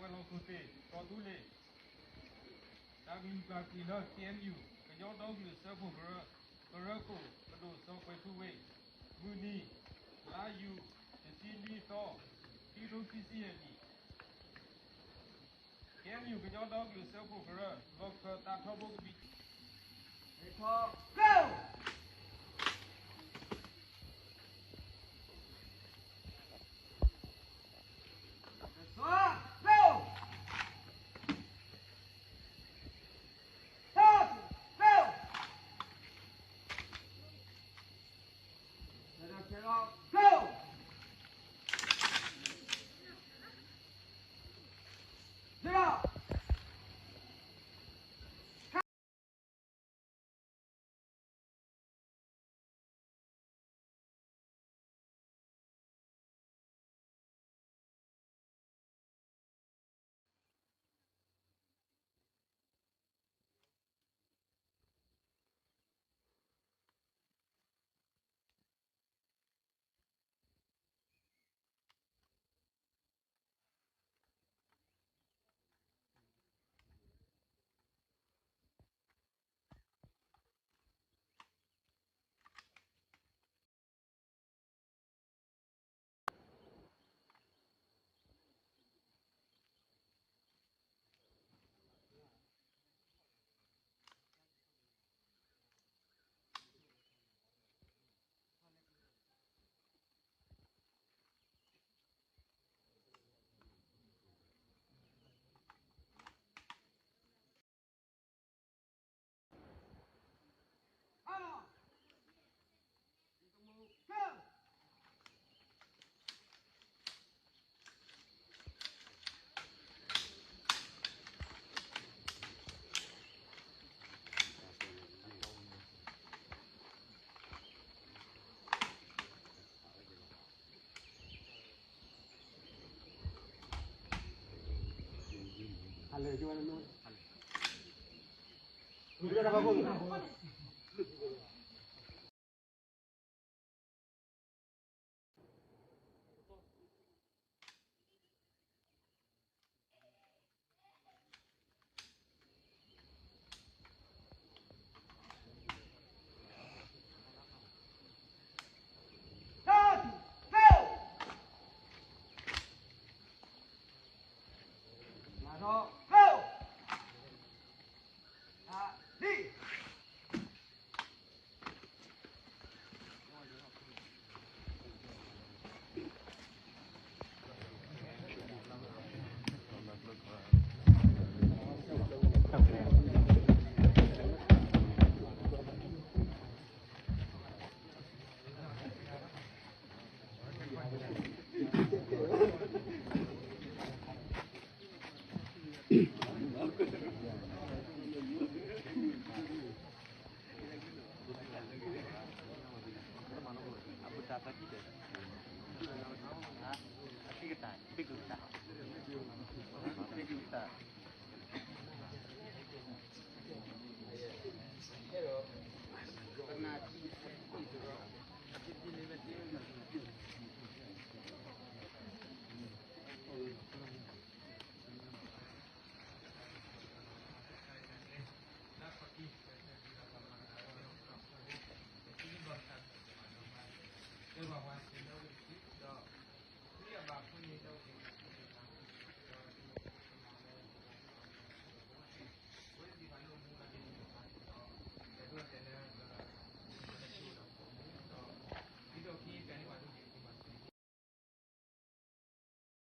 ပှၤလီၢ်ခိၣ်သ့ၣ် ကီၢ်သူလ့ၤ တၢ်ကလုၢ်ပာ်က့ၤလၢ ခ့ၣ်အဲၣ်ယူၣ် ကညီဒီကလုာ်စၢဖှိၣ်ကရၢ ကရၢခိၣ်ပဒိၣ်စီၤကွဲၤထူဝ့ မုၢ်နံၤ လါယူၤ တဆံနွံသီ ခံကထိခံဆံယဲၢ်နံၣ် ခ့ၣ်အဲၣ်ယူၣ် ကညီဒီကလုာ်စၢဖှိၣ်ကရၢ လီၢ်ခၢၣ်သးထီဘိကဘံး